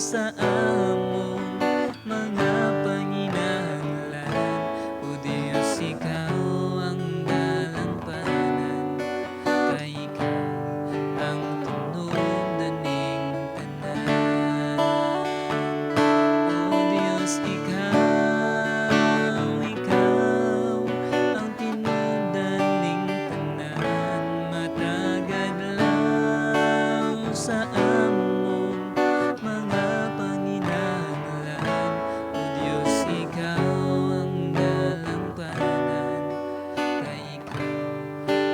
Sa among mga panginahanglan. O Diyos, ikaw ang dalampanan, kay ikaw ang tinubdan ning tanan. O Diyos, ikaw, ikaw ang tinubdan ning tanan. Matag adlaw sa among mga panginahanglan. O Diyos, ikaw ang dalampanan, kay ikaw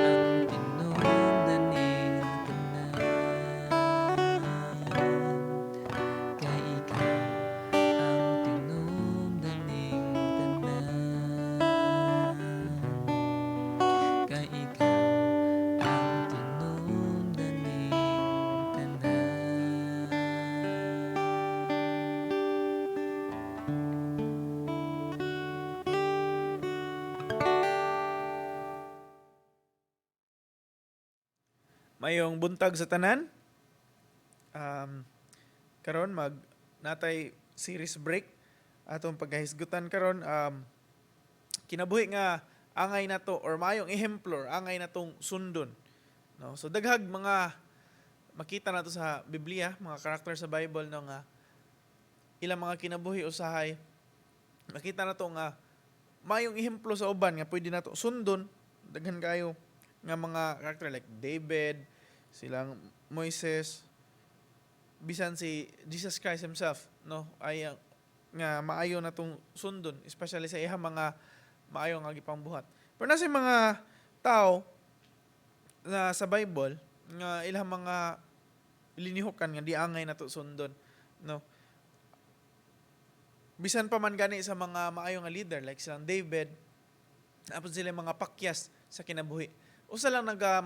ang tinubdan ning tanan. Kay ikaw ang tinubdan ning tanan. Kay ikaw ang tinubdan ning tanan. Mayong buntag sa tanan. Karon mag natay series break atong pagkahisgutan karon, kinabuhi nga angay nato or maayong ehemplo or angay natong sundon. No? So daghag mga makita nato sa Biblia, mga karakter sa Bible, no, nga ilang mga kinabuhi usahay makita nato nga maayong ehemplo sa uban nga pwede nato sundon. Daghan kayo nga mga karakter like David, silang Moises, bisan si Jesus Christ himself, no, ay nga maayo natong sundon, especially sa iyang mga maayo nga gipangbuhat. Pero nasa mga tao na sa Bible nga ilang mga linihukan nga di angay nato sundon, no, bisan pa man gani sa mga maayo nga leader like silang David, napod sila mga pakyas sa kinabuhi. Usa lang naga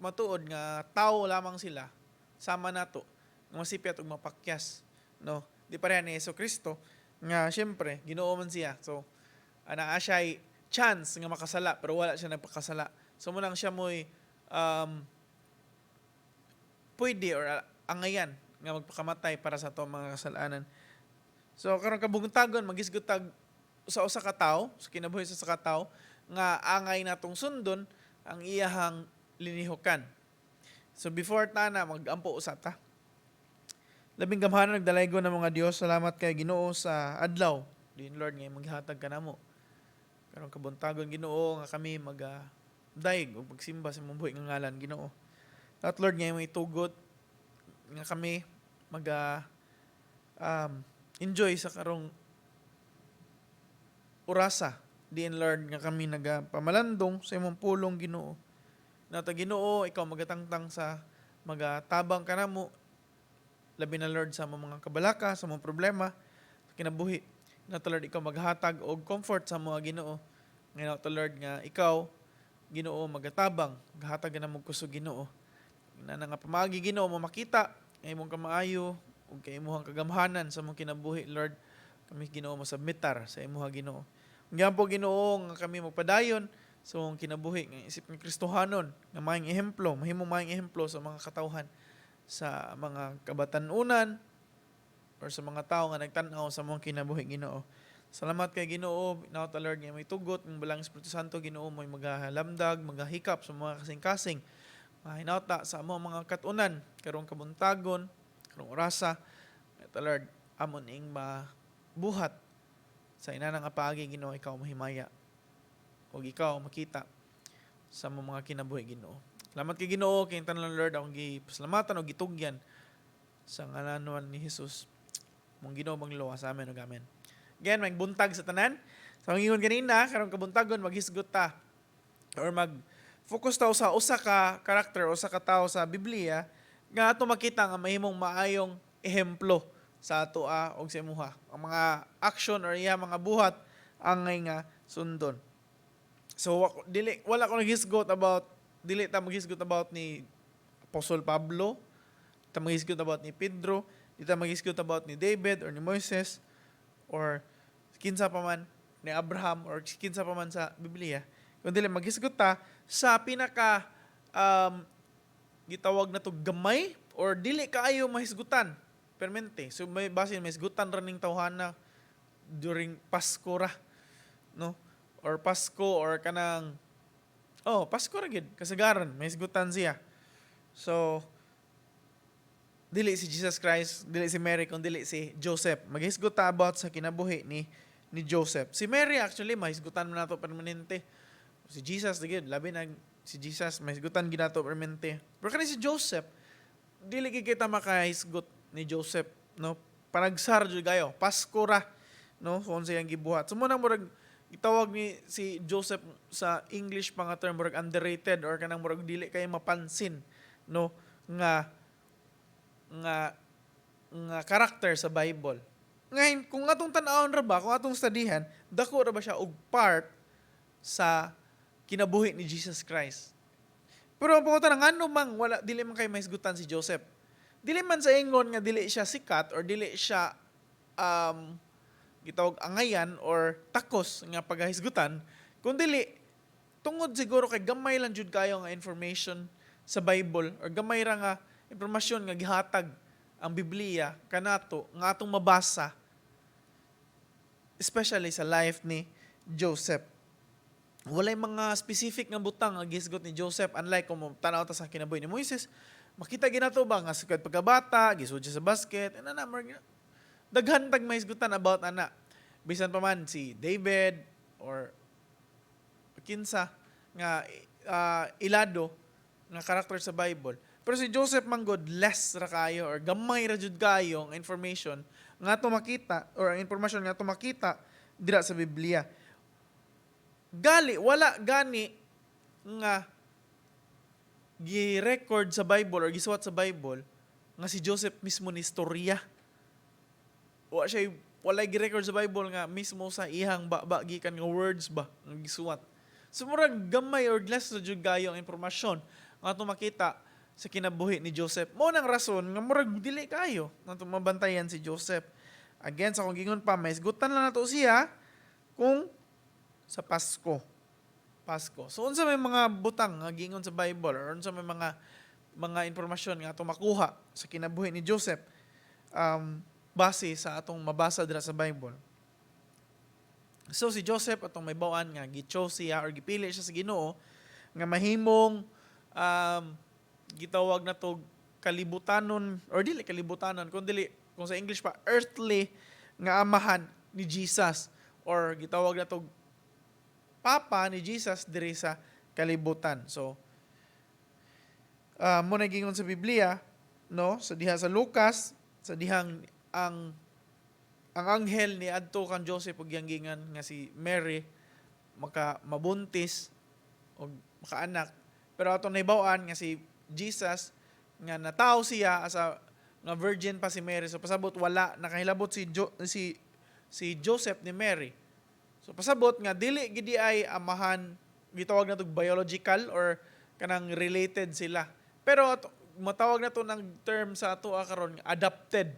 matuod nga tao lamang sila sama nato nga masipyat og mapakyas, no? Di pareha ni Hesus Kristo nga syempre Ginoo man siya, so anaa siya chance nga makasala, pero wala siya nagpakasala. So mo lang siya mo'y pwede or angayan nga magpakamatay para sa ato mga kasalanan. So karon kabuntagon, maghisgot tag sa usa ka tawo, sa kinabuhi sa usa ka tawo nga angay natong sundon ang iyahang linihukan. So before tana, magampo usa ta. Labing gamhanan, nagdalaygo na mga Dios, salamat kay Ginoo sa adlaw. Din Lord nga maghatag kanamo. Karong kabuntagon, Ginoo, nga kami maga dayeg ug pagsimba sa imong buhi nga ngalan, Ginoo. At Lord, nga imong itugot nga kami maga enjoy sa karong orasa diin, Lord, nga kami nagapamalandong sa imong pulong, Ginoo. Nata, Ginoo, ikaw magatangtang sa magatabang kanamo, labi na, Lord, sa among mga kabalaka, sa mga problema sa kinabuhi. Nata, Lord, ikaw maghatag og comfort sa mga, Ginoo. Ngayon, Lord, nga ikaw, Ginoo, magatabang, maghatag na mo kusog, Ginoo. Na nga pamaagi, Ginoo, mo makita nga imong kamaayo ug kay imong kagamhanan sa among kinabuhi, Lord. Kami, Ginoo, mosubmitar sa imuha, Ginoo. Ug po, Ginoo, nga kami magpadayon sa among kinabuhi nga isip nga Kristohanon nga maayong ehemplo, mahimong maayong ehemplo sa mga katawhan, sa mga kabatanunan or sa mga tao nga nagtan-aw sa among kinabuhi, Ginoo. Salamat kay Ginoo, nawta, Lord, nga may tugot ng Balang Espiritu Santo, Ginoo, mo'y magalamdag, magahikap sa mga kasing-kasing. Mahinawta sa among mga katunan karong kabuntagon, karong orasa. Ito, Lord, amon ing mabuhat sa inanang paagi, Ginoo, ikaw mahimaya ug ikaw makita sa among mga kinabuhi, Ginoo. Salamat kay Ginoo kay tanan, Lord, akong gipasalamatan og gitugyan sa ngalanon ni Jesus. Mong Ginoo mangluwas sa amin ug amen. Again, may buntag sa tanan. Sa so, ingon kanina, karong kabuntagon maghisgot ta or mag focus ta sa usa ka karakter, usa ka tawo sa Biblia nga ato makita nga mahimong maayong ehemplo sa ato og sa imuha. Ang mga action or iya mga buhat angay nga sundon. So dili wala ko naghisgot about, dili ta maghisgot about ni Apostol Pablo, ta maghisgot about ni Pedro, di ta maghisgot about ni David or ni Moises or kinsa pa man, ni Abraham or kinsa pa man sa Biblia. Kundi maghisgot ta sa pinaka gitawag na to gamay or dili kaayo mahisgutan. Permente. So may basin may hisgutan ra ning tawhana during Pasko ra, no? Or Pasko or kanang, oh, Pasko ra gyud kasagaran may hisgutan siya. So dili si Jesus Christ, dili si Mary, kung dili si Joseph. Maghisgot ta about sa kinabuhi ni Joseph. Si Mary actually mahisgutan man nato permanente. Si Jesus gyud, labi na si Jesus, mahisgutan gyud nato permanente. Pero kani si Joseph, dili gyud kita makahisgot ni Joseph, no? Panagsar jud kayo. Pasko ra, no? Kung siyang gibuhat. So mao na murag gitawag ni si Joseph sa English pa nga term, murag underrated or kanang murag dili kay mapansin, no, nga karakter sa Bible. Ngayon, kung atong tan-awon ra ba, kung atong studyhan, dako ra ba siya og part sa kinabuhi ni Jesus Christ. Pero ang pangutana, ngano mang wala, dili man kay mahisgutan si Joseph? Dili man sa ingon nga dili siya sikat or dili siya gitawag angayan or takos nga pagahisgutan, kun dili tungod siguro kay gamay lang jud kayo nga information sa Bible or gamay ra nga impormasyon nga gihatag ang Biblia kanato nga atong mabasa, especially sa life ni Joseph. Walay mga specific nga butang nga gihisgot ni Joseph, unlike kung tanaw ta sa kinabuhi ni Moises, makita ginato ba nga sa pagkabata gisud siya sa basket and ana, daghan tag mahisgutan about ana, bisan pa man si David or kinsa nga ilado nga karakter sa Bible. Pero si Joseph manggod, less ra kayo or gamay ra jud kayo ang information nga ato makita or ang impormasyon nga ato makita dira sa Biblia. Gali wala gani nga gi-record sa Bible or gisuwat sa Bible nga si Joseph mismo ni istorya. Wa siya, walay gi-record sa Bible nga mismo sa ihang baba gikan nga words ba nga gisuwat. So murag gamay or less ra jud kayo ang impormasyon nga ato makita sa kinabuhi ni Joseph. Mao nang rason nga murag dili kayo nato mabantayan si Joseph. Again, sa akong gingon pa, mahisgutan lang nato siya kung sa Pasko. Pasko. So unsa may mga butang nga giingon sa Bible or unsa may mga impormasyon nga ato makuha sa kinabuhi ni Joseph base sa atong mabasa dira sa Bible? So si Joseph, atong mahibaw-an nga gi-chose siya or gipili siya sa Ginoo nga mahimong gitawag na to kalibutanon or dili kalibutanon kun dili kung sa English pa, earthly nga amahan ni Jesus or gitawag na to papa ni Jesus diri sa kalibutan. So mao na gingon sa Biblia, no, sa diha sa Lucas, sa dihang ang anghel ni adto kang Joseph ug iyang giingan nga si Mary maka mabuntis og makaanak. Pero atong nahibaw-an nga si Jesus nga natawo siya as a nga virgin pa si Mary. So pasabot wala nakahilabot si Joseph ni Mary. So pasabot nga dili gidi ay amahan, gitawag na to biological or kanang related sila. Pero matawag na to ng term sa ato karon, adopted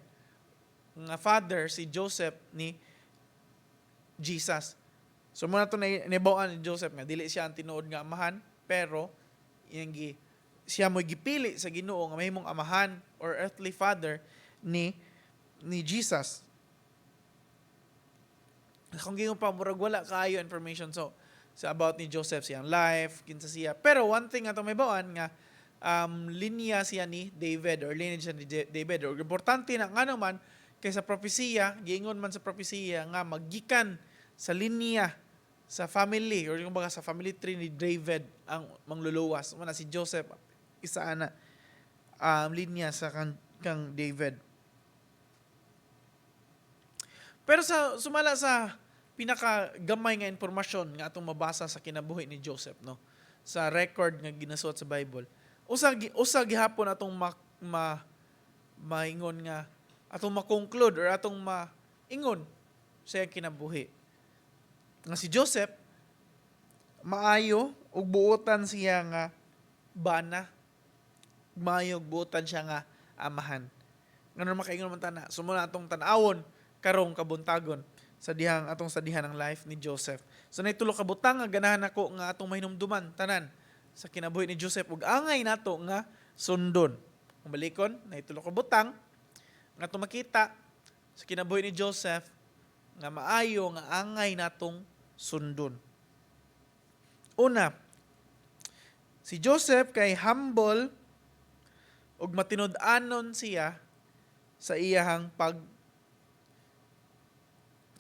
nga father si Joseph ni Jesus. So mao na to na nahibaw-an ni Joseph nga dili siya ang tinuod nga amahan, pero iyang gi siya mo gipili sa Ginoo nga mahimong amahan or earthly father ni Jesus. Kung gingon pa, murag wala kaayo information so sa about ni Joseph, siyang life, kinsa siya. Pero one thing atong mahibaw-an nga linya siya ni David or lineage siya ni David. Or importante na nga naman kay sa propesiya, giingon man sa propesiya nga magikan sa linya, sa family or kumbaga sa family tree ni David ang mangluluwas. Mao na si Joseph isa ana linya sa kang David. Pero sa sumala sa pinakagamay nga impormasyon nga atong mabasa sa kinabuhi ni Joseph, no, sa record nga ginasuwat sa Bible, usa gihapon atong ma maingon nga atong ma-conclude or atong maingon sa iyang kinabuhi nga si Joseph maayo ug buotan siya nga bana, maayo ug buotan siya nga amahan. Ngano makaingon man ta na? So mao na atong tan-awon karong kabuntagon sa dihang atong sa dihan ng life ni Joseph. So nay tulo ka butang nga ganahan ako nga atong mahinumduman tanan sa kinabuhi ni Joseph ug angay nato nga sundon. Kung balikon, nay tulo ka butang. nga makita sa kinabuhi ni Joseph nga maayo nga angay natong sundon. Una, si Joseph kay humble ug matinud-anon siya sa iyahang pag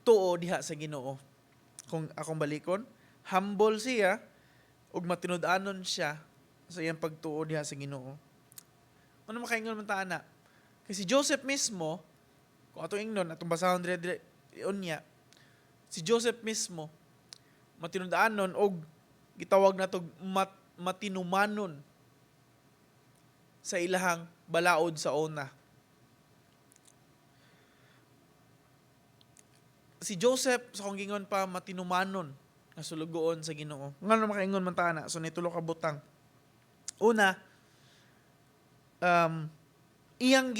tuo diha sa Ginoo. Kung akong balikon, humble siya ug matinud-anon siya sa iyang pagtuo diha sa Ginoo. Ano makaingon man ta ana? Kay si Joseph mismo, kung atong ingnon, atong basahon dire dire unya, si Joseph mismo matinud-anon og gitawag natog matinumanon sa ilahang balaod sa una. Si Joseph sa kong gingon pa, matinumanon nga sulugoon sa Ginoo. Ngano makaingon man ta ana? So nitulo ka butang. Una, iyang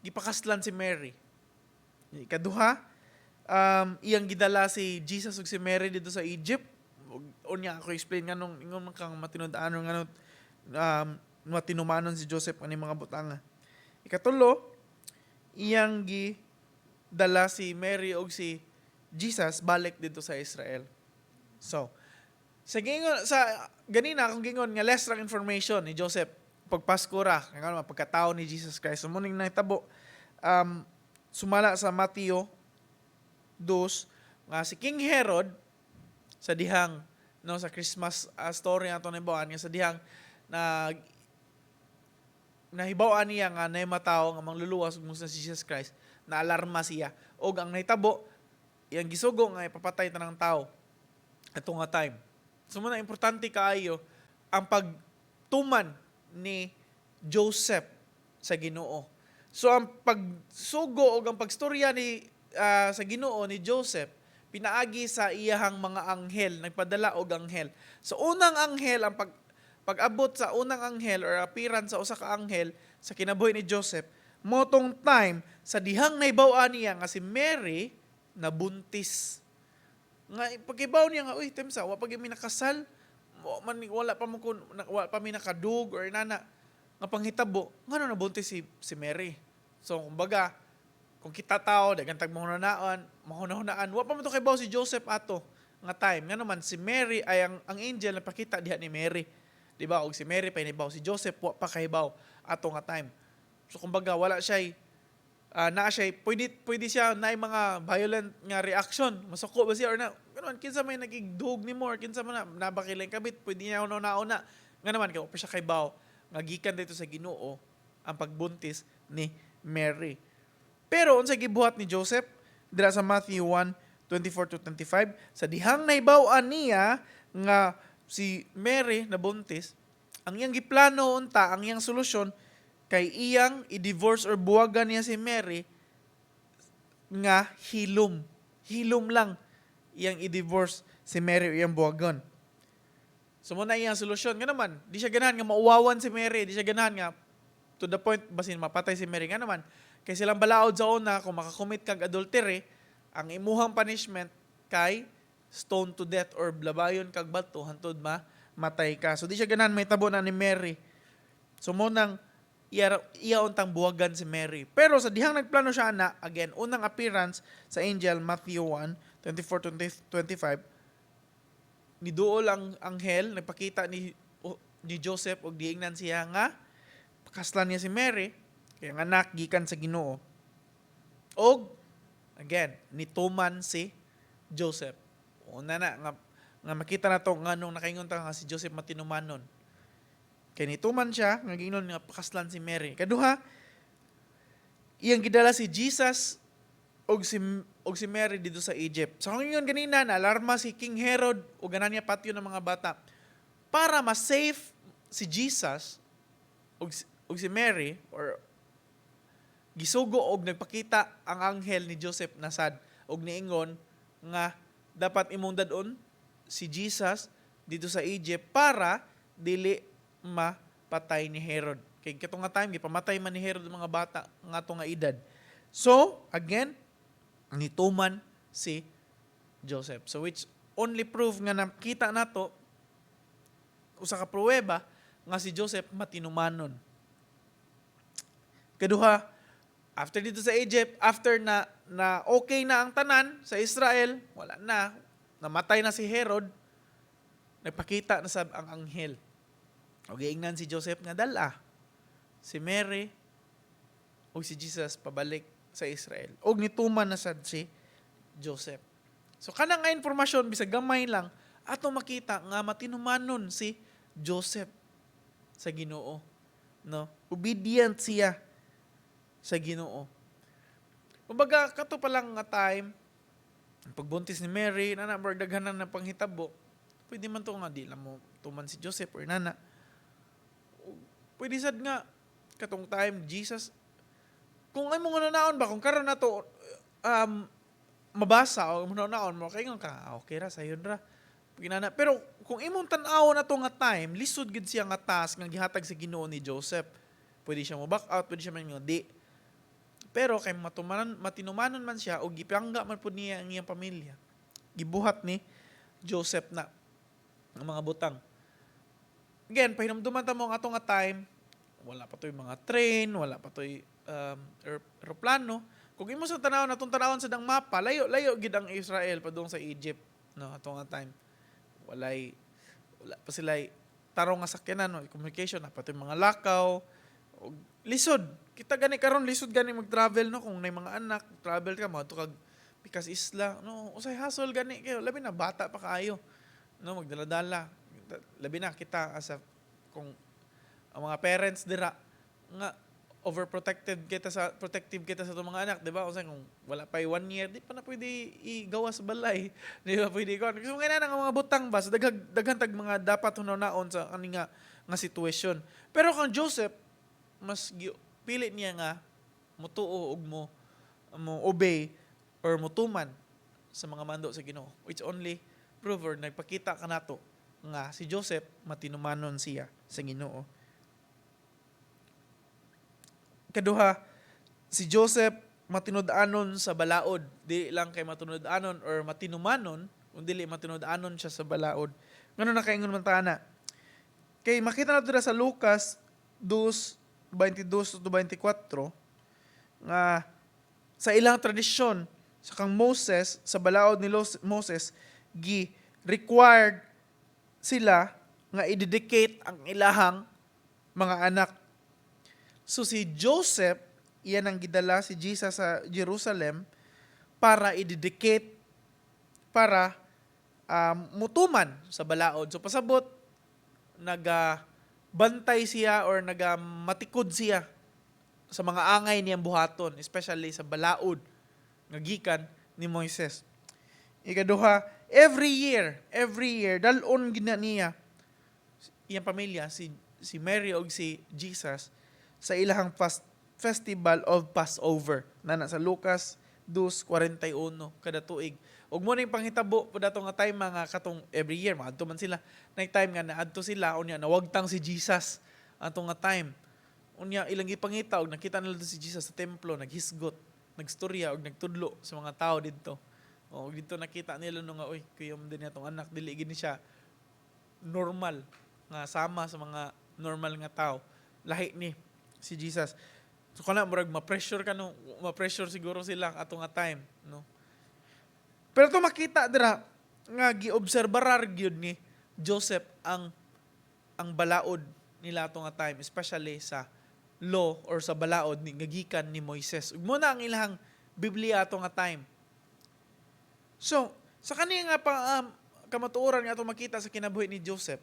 gipakaslan si Mary. Ikaduha, iyang gidala si Jesus ug si Mary dito sa Egypt. Unya ako explain nganong ingon man kang matinud-anon, nganong matinumanon si Joseph ani mga butanga. Ikatulo, iyang gidala si Mary ug si Jesus balik dito sa Israel. So, sa gingon sa ganina akong gingon nga less rang information ni Joseph pagpasko ra nga naman pagkatao ni Jesus Christ. So muning nahitabo sumala sa Mateo 2 nga si King Herod, sa dihang, no, sa Christmas story ato nahibaw-an nga sa dihang na nahibaw-an niya nga nay matawo nga mangluluwas ug si Jesus Christ, na alarma siya og ang nahitabo, iyang gisugo nga ipapatay tanang tao ato nga time. So muna importante kaayo ang pagtuman ni Joseph sa Ginoo. So ang pagsugo o ang pagstorya ni sa Ginoo ni Joseph pinaagi sa iyahang mga anghel, nagpadala og anghel. So unang anghel, ang pag-abot sa unang anghel or appearance sa usa ka anghel sa kinabuhi ni Joseph, motong time sa dihang nahibaw-an niya nga si Mary nabuntis. Nga pag-ibaw niya nga, "Uy, temsa, wa pa gyud mi nakasal, wa man wala pa mo kun wala pa mi nakadug or nana nga panghitabo, ngano nabuntis si Mary?" So kumbaga, kung kita tao, daghan tag mahunahunaan, mahunahunaan, wa pa man to kaybaw si Joseph ato nga time. Nga naman si Mary ay ang angel napakita diha ni Mary. Di ba? Og si Mary pa hibaw, si Joseph wa pa kahibaw ato nga time. So kumbaga wala siya naa siya pwede pwede siya na mga violent nga reaction. Masuko ba siya or na ganun, kinsa may nagigdug nimo or kinsa man na nabakilay kabit, pwede niya una-una. Nga naman kay wa pa siya kahibaw nga gikan dito sa Ginoo ang pagbuntis ni Mary. Pero unsa gibuhat ni Joseph dira sa Matthew 1:24 to 25, sa dihang nahibaw-an niya nga si Mary nabuntis, ang iyang giplano unta, ang iyang solusyon kay iyang i-divorce or buwagan niya si Mary nga hilom. Hilom lang iyang i-divorce si Mary o iyang buwagon. So mo na iyang solusyon. Nga naman, di siya ganahan nga mauwawan si Mary, di siya ganahan nga to the point basin mapatay si Mary. Nga naman, kay silang balaod sa una, kung makakommit kag adultery, ang imuhang punishment kay stone to death or labayon kag bato hantod ma matay ka. So di siya ganahan may tabo na ni Mary. So mo nang iya untang buwagan si Mary. Pero sa dihang nagplano siya ana, again, unang appearance sa angel, Matthew 1, 24 to 25, niduol ang anghel, nagpakita ni Joseph og giingnan siya nga pakaslan niya si Mary kay ang anak gikan sa Ginoo. Og again, nituman si Joseph. Una na nga nga makita na to nganong nakaingon ta nga si Joseph matinumanon. Kay nituman siya nga giingon nga pakaslan si Mary. Kaduha, iyang gidala si Jesus og si Mary dito sa Egypt. Sa akong ingon ganina, na alarma si King Herod ug ganan niya patyo ng mga bata. Para ma-safe si Jesus og si Mary or gisugo og nagpakita ang anghel ni Joseph na sad og niingon nga dapat imong dad-on si Jesus dito sa Egypt para dili mapatay ni Herod. Kay kato nga time gipamatay man ni Herod ang mga bata nga ato nga edad. So, again, nituman si Joseph. So which only proof nga nakita nato usa ka pruweba nga si Joseph matinumanon. Kaduha, After dito sa Egypt, after na na okay na ang tanan sa Israel, wala na, namatay na si Herod, nagpakita na sab ang anghel. O giingnan si Joseph nga dala si Mary o si Jesus pabalik sa Israel. Og nituman na sad si Joseph. So kanang nga impormasyon, bisag gamay lang, ato makita nga matinumanon si Joseph sa Ginoo. No? Obedient siya sa Ginoo. Kumbaga, kato pa lang nga time, ang pagbuntis ni Mary, nana, murag daghan na panghitabo, pwede man to nga di lang mo tuman si Joseph or nana. Pwede sad nga katong time Jesus, kung ay mo naon ba, kung karon na to mabasa o mo naon mo kay nga ka, "Ah, okay ra, sayon ra." Ginana, pero kung imong tan-awon na to nga time, lisod gid siya nga task nga gihatag sa Ginoo ni Joseph. Pwede siya mo back out, pwede siya man nga di. Pero kay matumanan, matinumanon man siya o gipangga man pud niya ang iyang pamilya. Gibuhat ni Joseph na ang mga butang. Again, pahinumduman ta mo ang ato nga time, wala pa to'y mga train, wala pa to'y eroplano. Kung imo sa tanawon, atong tanawon sa dang mapa, layo layo gid ang Israel padung sa Egypt, no, ato nga time. Wala pa sila tarong nga sakyanan, no, communication, na pa to'y mga lakaw. Og lisod. Kita gani karon, lisod gani mag-travel, no, kung nay mga anak, travel ka, moadto kag pikas isla, no, usay hassle gani kayo, labi na bata pa kaayo, no, magdala-dala. Labi na kita as a, kung ang mga parents dira nga overprotected kita sa protective kita sa atong mga anak, di ba? Usa kung wala pa 1 year, di pa na pwede igawas sa balay. Di ba pwede ko? Kasi mga nga mga butang ba, so daghang daghan tag mga dapat hunaw-naon sa kani nga nga sitwasyon. Pero kang Joseph, mas pili niya nga mutuo og mo obey or mutuman sa mga mando sa Ginoo, which only prove or nagpakita kanato nga si Joseph, matinumanon siya sa Ginoo. Kaduha, si Joseph matinud-anon sa balaod. Di lang kay matinud-anon or matinumanon, kundi matinud-anon siya sa balaod. Ngano nakaingon man ta ana? Kay makita nato dira sa Lucas 2:22 to 24 nga sa ilang tradisyon sa kang Moses, sa balaod ni Moses, gi required sila nga i-dedicate ang ilahang mga anak. So si Joseph, iyan ang gidala si Jesus sa Jerusalem para i-dedicate, para mutuman sa balaod. So pasabot naga bantay siya or naga matikod siya sa mga angay niyang buhaton, especially sa balaod nga gikan ni Moises. Ikaduha, every year dal-on gina niya iyang pamilya, si si Mary og si Jesus, sa ilahang festival of Passover. Nana sa Lucas 2:41 kada tuig. Ug mo ning panghitabo pud ato nga time, mga katong every year maadto man sila. Nay time nga naadto sila, unya nawagtang si Jesus ato nga time. Unya ilang gipangita og nakita nila si Jesus sa templo, naghisgot, nagstorya og nagtudlo sa mga tao didto. O didto nakita nila no nga, "Oy, kuyom din atong anak, dili gini siya normal nga sama sa mga normal nga tao. Lahi ni si Jesus." So kana murag ma-pressure ka, no, ma-pressure siguro sila ato nga time, no. Pero to makita dira nga giobserbarar gyud ni Joseph ang balaod nila ato nga time, especially sa law or sa balaod ni nga gikan ni Moises. Ug mo na ang ilahang Biblia ato nga time. So, sa kani nga pa kamatuoran nga ato makita sa kinabuhi ni Joseph,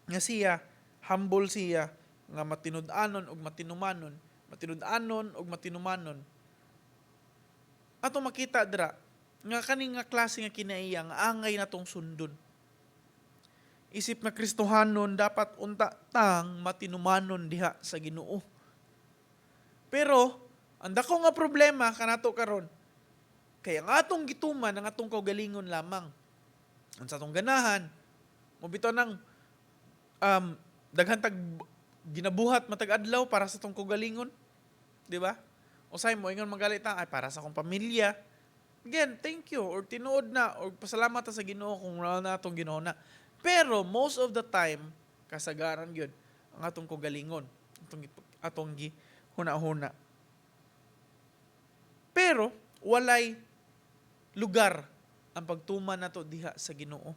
nga siya humble siya, nga matinud-anon ug matinumanon, matinud-anon ug matinumanon. Ato makita dira nga kani nga klase nga kinaiya nga angay natong sundon. Isip nga Kristohanon, dapat unta tang matinumanon diha sa Ginoo. Pero ang dako nga problema kanato karon, kay ang atong gituman ang atong kaugalingon lamang. Ang sa atong ganahan, mo bitaw nang daghan tag ginabuhat matag adlaw para sa atong kaugalingon, di ba? Usay mo ingon magalit ta, "Ay, para sa akong pamilya." Again, thank you or tinuod na or pasalamat ta sa Ginoo kung wala na atong Ginoo na. Pero most of the time, kasagaran gyud ang atong kaugalingon, atong gi huna-huna. Pero walay lugar ang pagtuman nato diha sa Ginoo.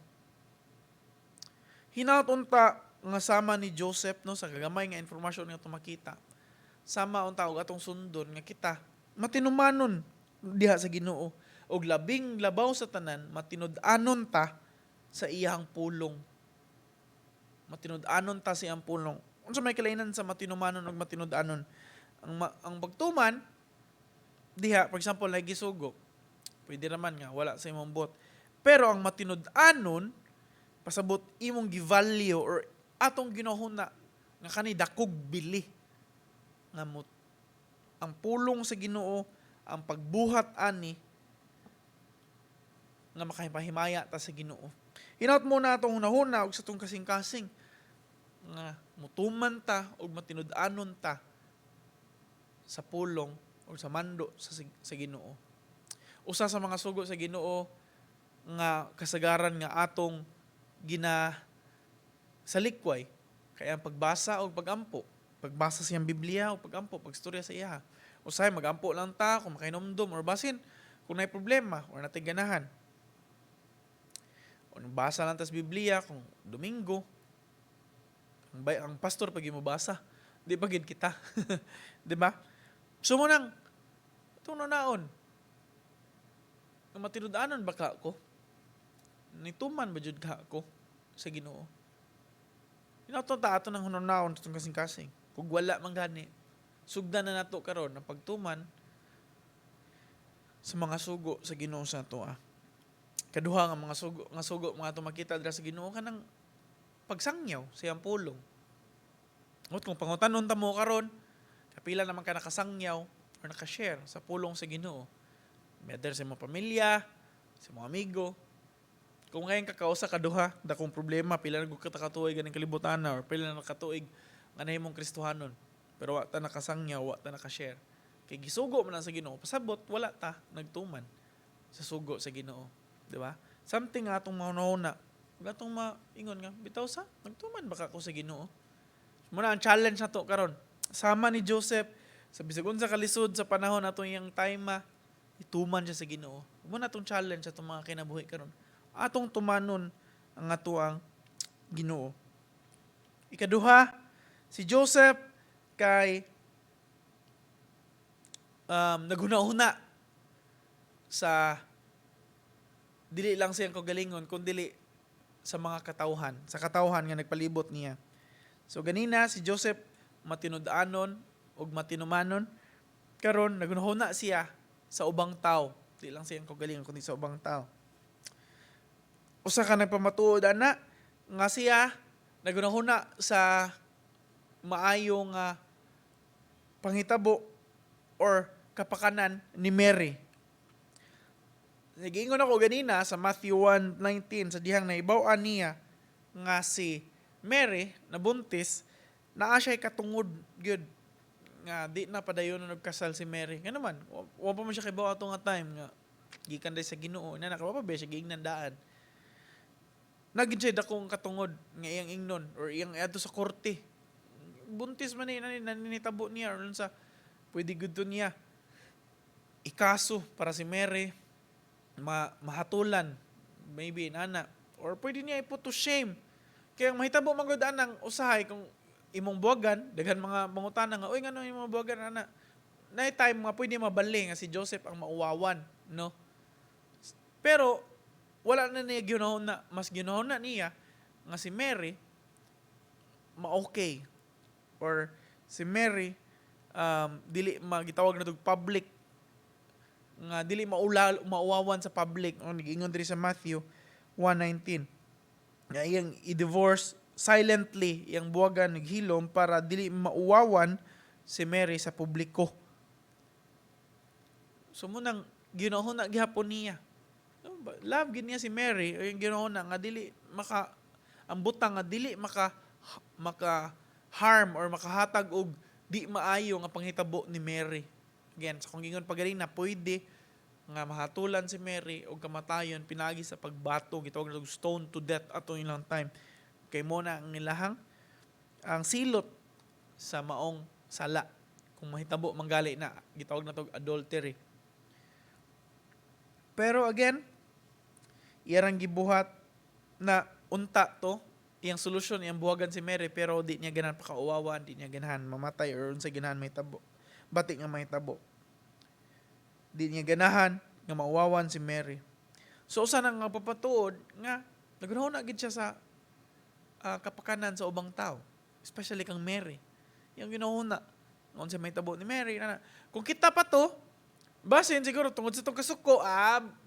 Hinaut unta nga sama ni Joseph, no, sa kagamay nga informasyon nga tumakita. Sama unta og atong sundon nga kita matinumanon diha sa Ginoo og labing labaw sa tanan, matinud-anon ta sa iyang pulong. Matinud-anon ta sa iyang pulong. Unsa may kalainan sa matinumanon ug matinud-anon? Ang pagtuman diha, for example, lagi gisugo. Pwede naman nga wala sa imong buot. Pero ang matinud-anon, pasabot imong gi-value or atong ginahuna nga kani dakog bili nga mo ang pulong sa Ginoo, ang pagbuhat ani nga makahimaya ta sa Ginoo. Hinaut mo na atong hunahuna og sa atong kasing-kasing nga mutuman ta og matinud-anon ta sa pulong o sa mando sa Ginoo. Usa sa mga sugo sa Ginoo nga kasagaran nga atong gina salikway kay ang pagbasa o pagampo, pagbasa sa iyang Biblia o pagampo, pagstorya sa iya. Usahay magampo lang ta kung makainomdom or basin kung naay problema or natay ganahan. O basa lang tas Biblia kung Domingo. Ang pastor pag mo basa, di pa gid kita. Di ba? So mo nang itong naon. Nga matinud-anon ba ka ko? Nituman ba jud ka ko sa Ginoo? Hinaut ta ato ng hunaon sa atong kasing-kasing. Kung wala man gani, sugdan na nato karon ang pagtuman sa mga sugo sa Ginoo sa atoa. Kaduha nga mga sugo mga ato makita dira sa Ginoo, kanang pagsangyaw sa iyang pulong. Ngot kung pangutanon ta mo karon, kapila naman ka nakasangyaw or nakashare sa pulong sa Ginoo? Whether sa imong pamilya, sa imong amigo. Kung ngayon kakausa kaduha, dakong problema, pila na gud ka katuig ganing kalibutan na or pila na katuig nga nahimong Kristohanon. Pero wa ta nakasangyaw, wa ta nakashare. Kay gisugo man lang sa Ginoo, pasabot wala ta nagtuman sa sugo sa Ginoo, di ba? Something nga atong mahunahuna, ug atong maingon nga bitaw sa nagtuman ba ka ko sa Ginoo? Muna ang challenge nato karon. Sama ni Joseph, sa bisag unsa kalisod sa panahon ato iyang time, ituman siya sa Ginoo. Muna atong challenge sa atong mga kinabuhi karon. Atong tumanon ang atoang Ginoo. Ikaduha, si Joseph kay naghuna-huna sa dili lang siyang kagalingon kundi sa mga katawhan, sa katawhan nga nagpalibot niya. So ganina si Joseph matinud-anon ug matinumanon, karon naghunahuna siya sa ubang tao, di lang siyang kagalingon kundi sa ubang tao. Usa ka nagpamatuod ana nga siya naghunahuna sa maayo nga panghitabo or kapakanan ni Mary. Nagiingon ako ganina sa Matthew 1:19 sa dihang naibaw-an niya nga si Mary nabuntis, naa siya'y katungod gyud nga di na padayon na nagkasal si Mary. Nga naman, wa pa man siya kibaw ato nga time nga gikan day sa Ginoo. Na nakawa pa ba siya giingnan daan. Nagin siya dakong katungod nga iyang ingnon or iyang adto sa korte. Buntis man ni naninitabo niya or sa pwede gud to niya ikaso para si Mary mahatulan maybe inana or pwede niya i-put to shame. Kaya ang mahitabo man gud anang usahay kung imong buwagan, daghan mga mangutana nga, "Uy, ngano imong buwagan ana?" Na time nga pwede mabali nga si Joseph ang mauwawan, no? Pero wala na niya ginahuna, mas ginahuna niya nga si Mary ma-okay or si Mary dili magitawag na tog public nga dili mauwawan sa public. Ang giingon diri sa Matthew 1:19 nga iyang i-divorce silently, iyang buwagan naghilom para dili mauwawan si Mary sa publiko. So munang ginahuna gihapon niya. No, love gid niya si Mary, yung ginahuna nga dili maka ang butang nga dili maka maka harm or makahatag og di maayo nga panghitabo ni Mary. Again, sa kung gingon pagaling na pwede nga mahatulan si Mary og kamatayon pinagi sa pagbato, gitawag na og stone to death ato ilang time. Kay mo na ang ilahang ang silot sa maong sala kung mahitabo manggali na gitawag na tog adultery. Pero again, iyang gibuhat na unta to, iyang solusyon, iyang buhagan si Mary, pero di niya ganahan pakauwawan, di niya ganahan mamatay or unsa ganahan may tabo. Bati nga may tabo. Di niya ganahan nga mauwawan si Mary. So usa na nga papatuod nga naghunahuna gid siya sa kapakanan sa ubang tao, especially kang Mary. Iyang ginahuna unsa may tabo ni Mary na. Kung kita pa to, basin siguro tungod sa itong kasuko,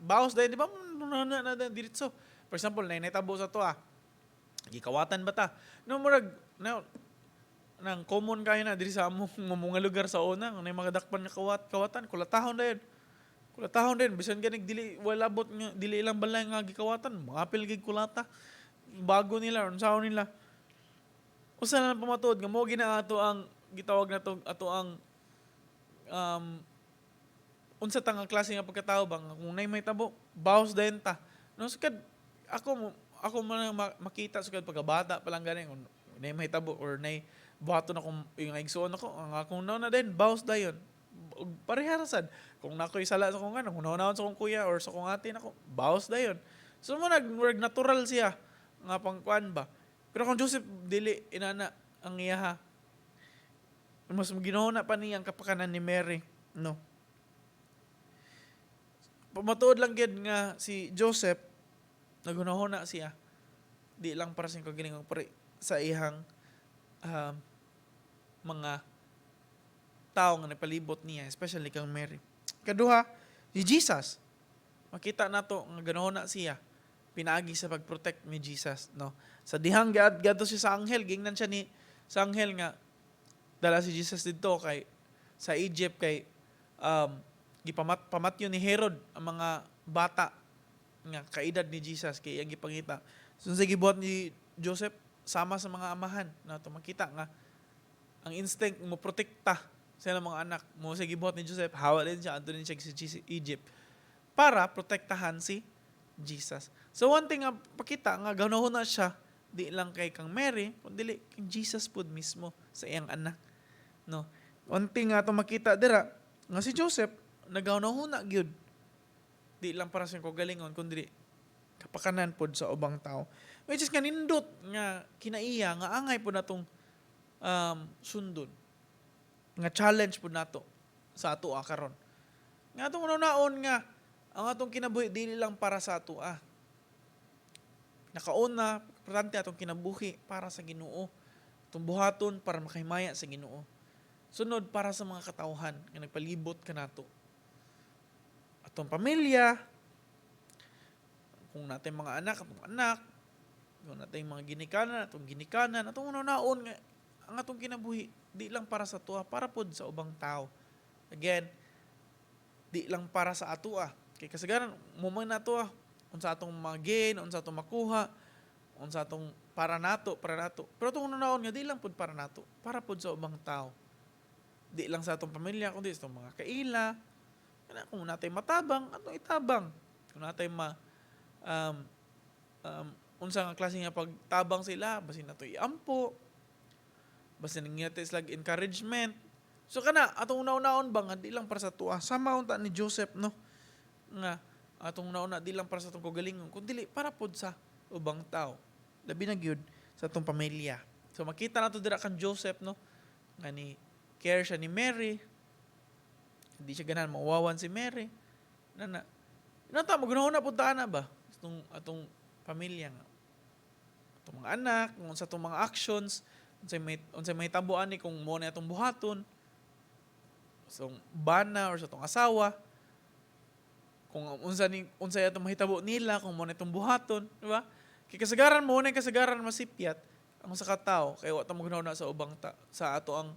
bawas dahil, di ba, na, na, na, na, diretso. For example, na natabo sa to, gikawatan ba ta? No, murag, na, nang common kayo na diri sa among mga lugar sa una, kung mga dakpan nga kawatan, kulatahon dayon. Kulatahon din, bisan ganig dili wala bot nga dili ilang balay nga gikawatan, mga apil gig kulata. Bago nila, unsaon nila. Usa na lang pamatuod nga mo gina ato ang gitawag na to ato ang unsa ta nga klase nga pagkatao ba nga kung nay may tabo, bawas dayon ta. No, sukad ako mo ako man ang makita sukad pagkabata pa lang gani, kung nay may tabo or nay buhaton akong yung igsuon ako, ang akong na din, bawas dayon. Ug pareha ra sad kung nakoy sala sa akong ano, kung naunahon sa akong kuya or sa akong ate nako, bawas dayon. So mo nag murag natural siya nga pangkuan ba. Pero kung Joseph, dili inana ang iyaha. Mas ginahuna pa niya ang kapakanan ni Mary, no? Pamatuod lang gyud nga si Joseph naghunahuna siya di lang para sa iyang kagalingon, pare sa iyang mga tao nga nagpalibot niya, especially kang Mary. Kaduha, si Jesus. Makita nato nga ganahuna siya pinaagi sa pag-protect ni Jesus, no? Sa dihang gadto siya sa anghel, gingnan siya ni sa anghel nga dala si Jesus didto kay sa Egypt kay gipamat pamatyo ni Herod ang mga bata nga kaedad ni Jesus kay iyang gipangita. So sa gibuhat ni Joseph, sama sa mga amahan na to, makita nga ang instinct mo protekta sa ilang mga anak mo sa gibuhat ni Joseph, hawa din siya, adto din siya sa Egypt para protektahan si Jesus. So one thing nga pakita nga ganahon na siya di lang kay kang Mary kundi kang Jesus pud mismo, sa iyang anak, no? One thing nga atong makita dira nga si Joseph nagahunahuna gyud di lang para sa iyang kagalingon kundi kapakanan pod sa ubang tao, which is nga nindot nga kinaiya nga angay pod natong sundon, nga challenge pod nato sa ato karon nga atong unaon nga ang atong kinabuhi dili lang para sa ato. Nakauna, importante atong kinabuhi para sa Ginoo, atong buhaton para makahimaya sa Ginoo, sunod para sa mga katawhan nga nagpalibot kanato, atong pamilya, kung natin mga anak, atong anak, kung natin mga ginikanan, atong ginikanan. Atong unaon nga ang atong kinabuhi di lang para sa tuwa, para pod sa ubang tao. Again, di lang para sa atua kay kasagaran mo man nato unsa atong ma-gain, unsa atong makuha, unsa atong para nato, para nato. Pero atong unaon nga di lang pod para nato, para pod sa ubang tao, di lang sa atong pamilya kundi sa atong mga kaila. Kana kung natay matabang, atong itabang. Kung natay ma unsa nga klase nga pagtabang sila, basin nato iampo, basin nangingati sila encouragement. So kana atong una-unaon ba nga di lang para sa tuwa, sama unta ni Joseph, no, nga atong una-una di lang para sa atong kagalingon kundi para pod sa ubang tao, labi na gyud sa atong pamilya. So makita nato dira kang Joseph, no, nga ni care siya ni Mary, hindi siya ganahan mauwawan si Mary na na inata magunahon na punta na ba atong pamilya nga atong mga anak, kung sa atong mga actions, unsay may tabo ani kung mo na atong buhaton sa atong bana or sa atong asawa, kung unsa ni unsay atong mahitabo nila kung mo na itong buhaton, di ba? Kay kasagaran mo na kasagaran masipyat ang sa katao kay wa ta magunahon na sa ubang ta, sa ato ang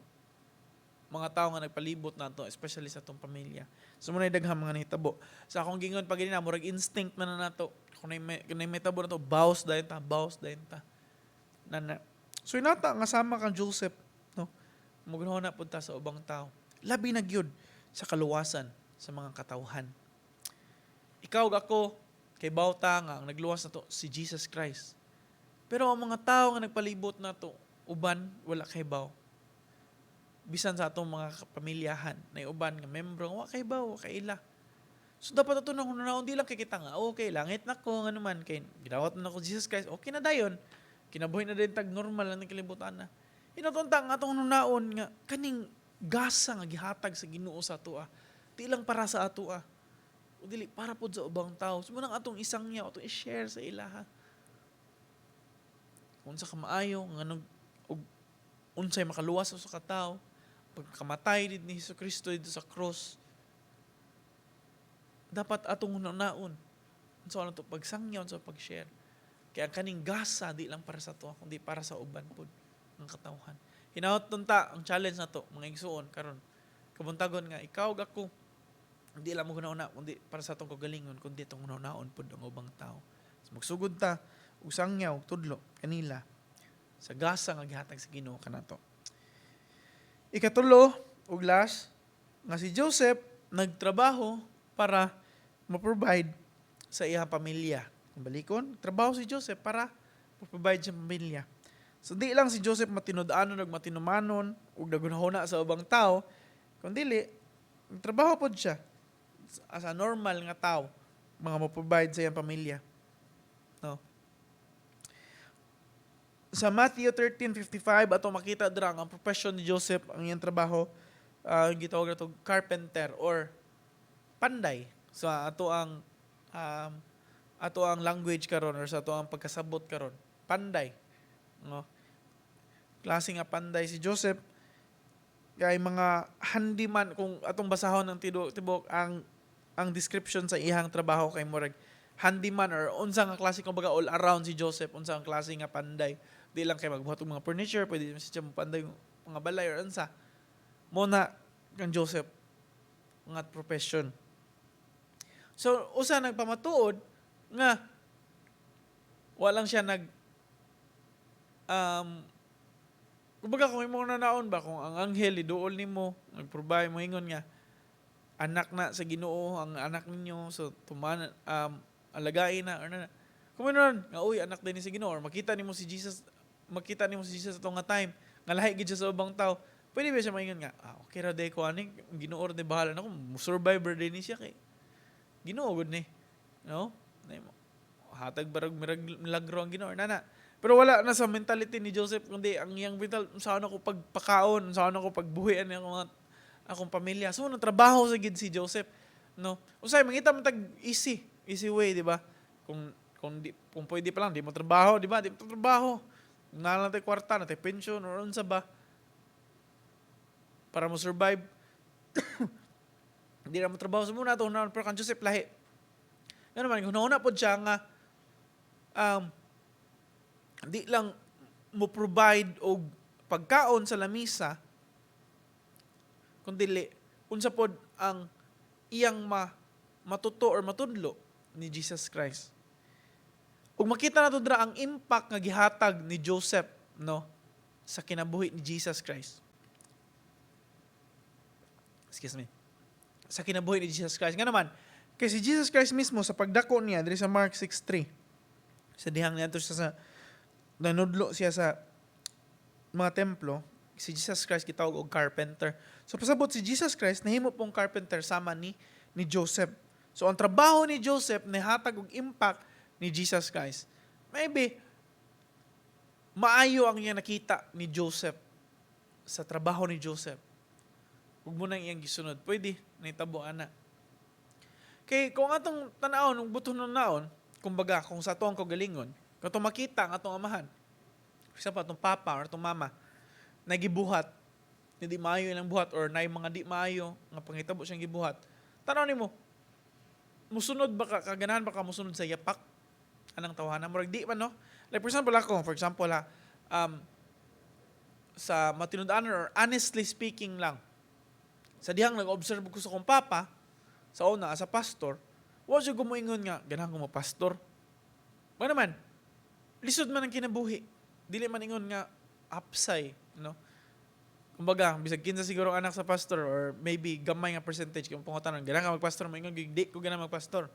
mga tao nga nagpalibot nato, especially sa atong pamilya. So mo na daghang mga nahitabo. Sa akong gingon pag na murag instinct man na nato. Kung nay may tabo nato, bawas dayon ta, bawas dayon ta. Na, na. So inata nga sama kang Joseph, no? Mugunahon na pud ta sa ubang tao. Labi na gyud sa kaluwasan sa mga katawhan. Ikaw ug ako kay bawta nga ang nagluwas nato si Jesus Christ. Pero ang mga tao nga nagpalibot nato, uban wala kay baw, bisan sa atong mga pamilyahan na uban nga membro wa kay baw, wa kaila. So dapat ato nang hunaon, di lang kay kita nga okay, langit na ko, ngano man kay gidawat na nako Jesus Christ, okay na dayon. Kinabuhi na din tag normal lang ng kalibutan na. Hinaot unta nga atong hunaon nga kaning gasa nga gihatag sa Ginoo sa atoa, di lang para sa atoa. O dili para pod sa ubang tao. So mao nang atong isangyaw, atong i-share sa ilaha. Kung unsa ka maayo, nganong og unsay makaluwas sa usa ka tawo, pagkamatay did ni Hesus Kristo didto sa cross, dapat atong hunaon unsa na to pagsangyaw, sa pag-share. Kaya ang kaning gasa di lang para sa ato, kundi para sa uban pud ang katawhan. Hinaot unta ang challenge nato, mga igsuon, karon kabuntagon nga ikaw ug ako, hindi lang mo hunahuna kundi para sa atong kagalingon, kundi atong hunaon pud ang ubang tao. So, magsugod ta og sangyaw og tudlo kanila sa gasa nga gihatag sa Ginoo kanato. Ikatulo ug last nga si Joseph nagtrabaho para ma-provide sa iyang pamilya. Kung balikon, trabaho si Joseph para ma-provide sa pamilya. So di lang si Joseph matinud-anon ug matinumanon ug nagunahuna sa ubang tao, kundi nagtrabaho pod siya as a normal nga tao mga mo-provide sa iyang pamilya. No? Sa Matthew 13:55 ato makita dira ang profession ni Joseph, ang iyang trabaho, gitawag nato carpenter or panday. So ato ang language karon or sa ato ang pagkasabot karon, panday. No? Klase nga panday si Joseph kay mga handyman. Kung atong basahon ng tibok ang description sa iyang trabaho kay murag handyman or unsa nga klase, kumbaga all around si Joseph, unsa ang klase nga panday. Di lang kay magbuhat og mga furniture, pwede siya mo panday mga balay or unsa mo na kang Joseph nga profession. So usa nagpamatuod nga walang siya nag kumbaga kung imong nanaon ba, kung ang anghel iduol nimo, nagprovide mo, ingon nga anak na sa Ginoo ang anak ninyo, so tuman alagain na or na kung meron nga, uy, anak din ni sa Ginoo, or makita nimo si Jesus atong nga time nga lahi gid siya sa ubang tao, pwede ba siya maingon nga, "Ah, okay ra day ko ani, ang Ginoo ra day bahala nako, mo survivor din ni siya kay Ginoo gud ni," no? Hatag barag milagro ang Ginoo or nana. Pero wala na sa mentality ni Joseph, kundi ang iyang mental, saan ako pagpakaon, saan ako pagbuhian ang mga akong pamilya. So nagtrabaho sa gid si Joseph, no? Usay mangita man tag easy, easy way, di ba? Kung pwede pa lang di mo trabaho, di ba? Di mo trabaho. Naa lang tay kwarta, na tay pension or unsa ba para mo survive. Hindi na mo trabaho sa muna to na, pero kan Joseph lahi. Ngano man hunahuna pod siya nga di lang mo provide og pagkaon sa lamisa, kundi unsa pod ang iyang matuto or matudlo ni Jesus Christ. Ug makita nato dira ang impact nga gihatag ni Joseph, no, sa kinabuhi ni Jesus Christ. Excuse me. Sa kinabuhi ni Jesus Christ. Nga naman, kay si Jesus Christ mismo sa pagdako niya diri sa Mark 6:3, sa dihang niadto siya sa nanudlo siya sa mga templo, si Jesus Christ gitawag og carpenter. So pasabot si Jesus Christ nahimo pong carpenter sama ni Joseph. So ang trabaho ni Joseph nihatag og impact ni Jesus Christ. Maybe maayo ang iyang nakita ni Joseph sa trabaho ni Joseph. Ug mao nang iyang gisunod. Pwede nahitabo ana. Kay kung atong tan-awon ug buton naon, kumbaga kung sa atong kaugalingon, kung atong makita ang atong amahan, sa pa atong papa or atong mama, nagibuhat, hindi maayo ilang buhat or naay mga di maayo nga panghitabo siyang gibuhat. Tanaw nimo, musunod ba ka, kaganahan ba ka musunod sa yapak anang tawhana? Murag di man, no? Like for example ako, for example ha, sa matinud-anon or honestly speaking lang, sa dihang nag-observe ko sa akong papa, sa una, as a pastor, wa siya gumuingon nga, ganahan ko mo pastor. Ba naman, lisod man ang kinabuhi. Dili man ingon nga upside, no? Kumbaga, bisag kinsa siguro ang anak sa pastor or maybe gamay nga percentage kung pangutanon, ganahan ka magpastor, moingon gid, "Di ko ganahan magpastor."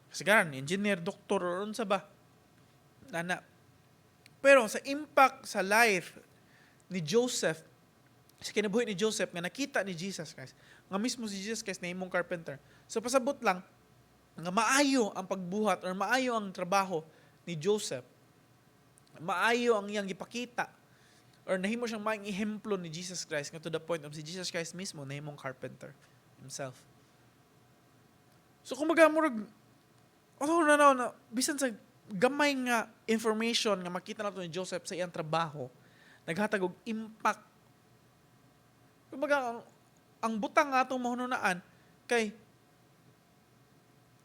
Kasi ganan, engineer, doktor, or unsa ba? Nana. Pero sa impact sa life ni Joseph, sa kinabuhi ni Joseph nga nakita ni Jesus Christ, Nga mismo si Jesus Christ nahimong carpenter. So pasabot lang nga maayo ang pagbuhat or maayo ang trabaho ni Joseph. Maayo ang iyang gipakita or nahimo siyang maayong ehemplo ni Jesus Christ nga to the point of si Jesus Christ mismo nahimong carpenter himself. So kumbaga murag oh na bisan sa gamay nga information nga makita nato ni Joseph sa iyang trabaho, naghatag og impact. Kumbaga ang butang nga atong mahununaan kay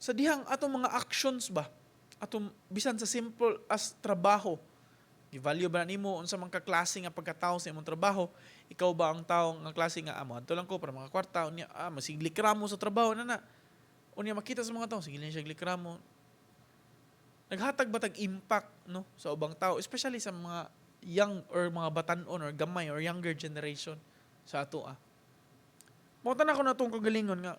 sa dihang atong mga actions ba, atong bisan sa simple as trabaho, gi-value ba nimo unsa man ka klase nga pagkatao sa imong trabaho? Ikaw ba ang tao nga klase nga amo adto lang ko para makakwarta, unya masig likramo sa trabaho na na, unya makita sa mga tao, sige lang siya likramo? Naghatag ba tag impact, no, sa ubang tao, especially sa mga young or mga batan-on or gamay or younger generation sa ato ah? Mao tan ako na atong kagalingon nga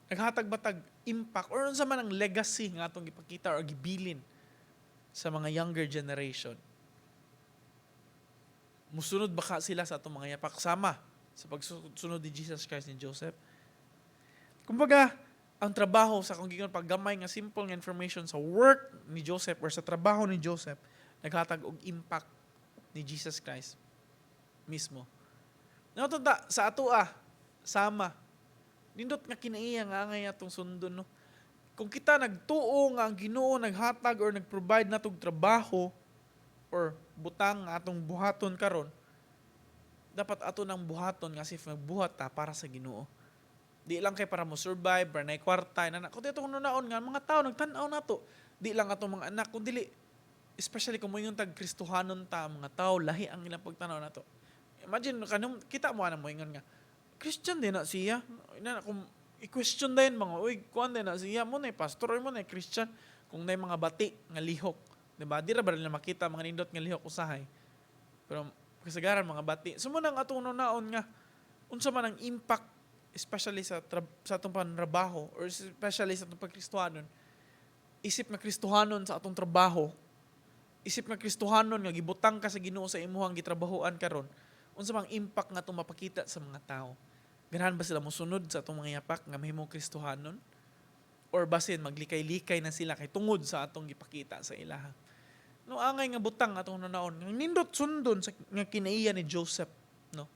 naghatag ba tag impact or unsa man ang legacy nga atong gipakita or gibilin sa mga younger generation? Musunod ba ka sila sa atong mga yapak sama sa pagsunod ni Jesus Christ ni Joseph? Kumbaga, ang trabaho sa akong giingon paggamay nga simple nga information sa work ni Joseph or sa trabaho ni Joseph, naghatag og impact ni Jesus Christ mismo. Natunta sa ato ah, sama. Nindot nga kinaiya nga angay atong sundon, no. Kung kita nagtuo nga ang Ginoo naghatag or nagprovide natog trabaho or butang nga atong buhaton karon, dapat ato nang buhaton nga as if nagbuhat ta para sa Ginoo. Di lang kay para mo survive, para nay kwarta, na kundi atong naon nga mga tao nagtan-aw nato. Di lang atong mga anak, kundi dili especially kung moingon tag Kristohanon ta, ang mga tao lahi ang ilang pagtan-aw nato. Imagine kanung kita mo ana, moingon nga Christian din na siya. Ina kung i-question din mga, uy, kuan din na siya mo na pastor mo na Christian, kung na mga bati nga lihok, di ba? Di ra ba nila makita mga nindot nga lihok usahay. Pero kasagaran mga bati. So mo nang atong naon nga unsa man ang impact, especially sa atong panrabaho or especially sa atong pagkristohanon. Isip nga Kristohanon sa atong trabaho, isip nga Kristohanon nga gibutang ka sa Ginoo sa imuhang gitrabahoan karon, unsa mang impact nga atong mapakita sa mga tao? Ganahan ba sila mosunod sa atong mga yapak nga mahimong Kristohanon? Or basin maglikay-likay na sila kay tungod sa atong gipakita sa ilaha? No, angay nga butang atong nanaon nga nindot sundon sa nga kinaiya ni Joseph, no?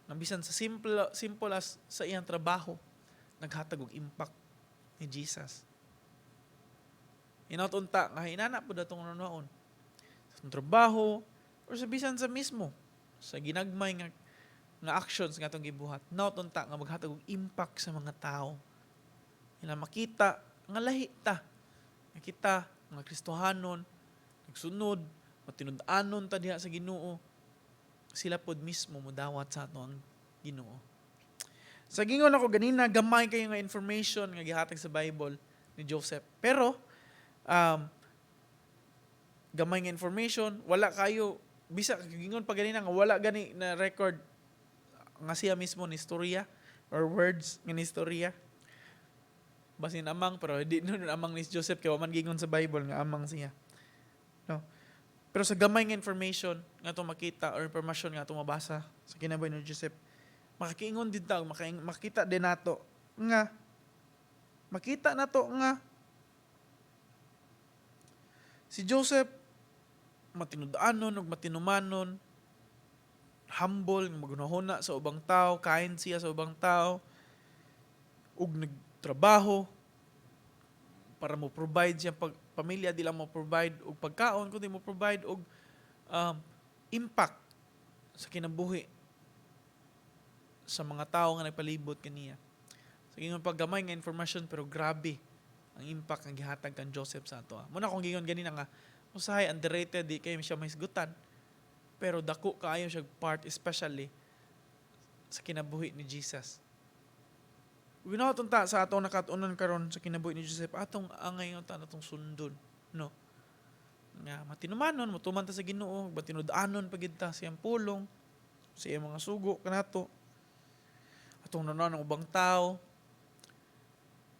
Nga bisan sa simple simple as sa iyang trabaho, naghatag og impact ni Jesus. Hinaut unta nga hinana pud atong nanaon sa atong trabaho or sa bisan sa mismo sa ginagmay nga nga actions nga atong gibuhat. Hinaut unta nga maghatag og impact sa mga tao. Ila makita nga lahi ta. Nga kita mga Kristohanon, nagsunod, matinud-anon ta diha sa Ginoo. Sila pod mismo modawat sa ato ang Ginoo. Sa gingon ako ganina, gamay kayo nga information nga gihatag sa Bible ni Joseph. Pero gamay nga information, wala kayo bisa gingon pa ganina nga wala gani na record nga siya mismo ni istorya or words nga ni istorya. Basin amang, pero di nun amang ni Joseph kay wa man gingon sa Bible nga amang siya. No. Pero sa gamay nga information nga atong makita or impormasyon nga atong mabasa sa kinabuhi ni Joseph, makakiingon din ta, makita din nato nga makita nato nga si Joseph matinud-anon ug matinumanon, humble, nga magunahuna sa ubang tao, kind siya sa ubang tao, ug nagtrabaho para mo provide siya pag pamilya, di lang mo provide og pagkaon kundi mo provide og impact sa kinabuhi sa mga tao nga nagpalibot kaniya. Sa ingon paggamay nga information, pero grabe ang impact nga gihatag kan Joseph sa ato. Muna akong gingon ganina nga usahay underrated, di kayo siya mahisgutan. Pero dako kaayo siya part, especially sa kinabuhi ni Jesus. Ginawa ta sa atong nakatunan karon sa kinabuhi ni Joseph, atong angay ta natong sundon, no? Nga matinumanon, motuman ta sa Ginoo, matinud-anon pa gid ta sa iyang pulong, sa iyang mga sugo kanato. Atong nanon ang ubang tao,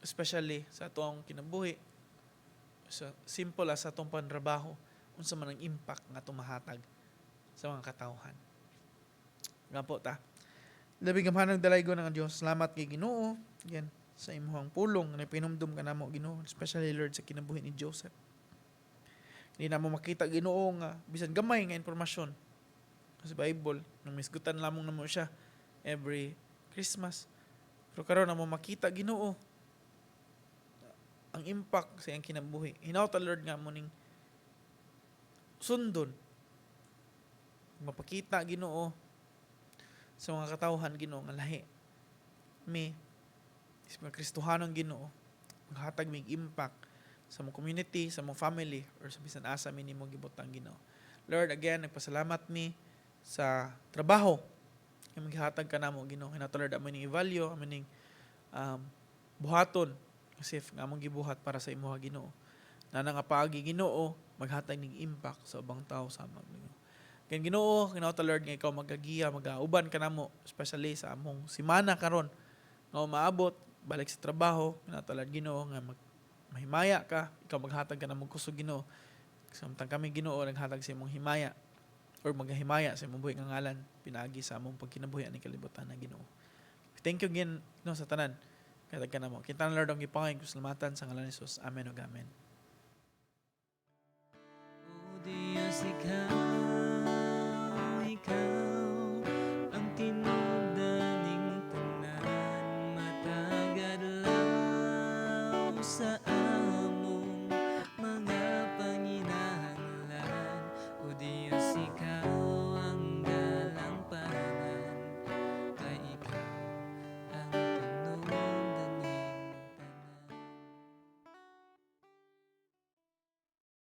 especially sa atong kinabuhi, sa simple as sa atong panrabaho, unsa man ang impact nga atong mahatag sa mga katawhan. Nga po ta. Labing gamhanang dalaygon nga Dios, salamat kay Ginoo yan sa imong pulong nga pinumdum ka namo, Ginoo, especially, Lord, sa kinabuhi ni Joseph. Hindi namo makita, Ginoo, nga bisan gamay nga impormasyon sa Bible nang misgutan lamang namo siya every Christmas. Pero karon namo makita, Ginoo, ang impact sa iyang kinabuhi. Hinawta, Lord, nga amo ning sundon. Mapakita, Ginoo, sa mga katawhan, Ginoo, nga lahi mi sa mga Kristohanon, Ginoo, maghatag mig impact sa mong community, sa mong family, or sa bisan asa mi nimo gibutang, Ginoo. Lord, again, nagpasalamat mi sa trabaho nga maghatag ka namo, Ginoo. Hinawta, Lord, amo ning i-value, amo ning buhaton kasi nga among gibuhat para sa imuha, Ginoo. Na nga paagi, Ginoo, maghatag ning impact sa ubang tao sa among Ginoo. Kaya Ginoo, Ginoo ta, Lord, nga ikaw magagiya, magauban ka namo, especially sa among simana karon nga umaabot balik sa trabaho. Ginoo ta, Lord, Ginoo, nga mahimaya ka, ikaw maghatag ka namong kusog, Ginoo. Samtang kami, Ginoo, naghatag sa imong himaya or magahimaya sa imong buhi nga ngalan pinaagi sa among pagkinabuhi ani kalibutan na, Ginoo. Thank you again no sa tanan. Katag ka namo. Kita na, Lord, ang gipangay salamatan sa ngalan ni Jesus. Amen ug amen. O Diyos, ikaw, ikaw.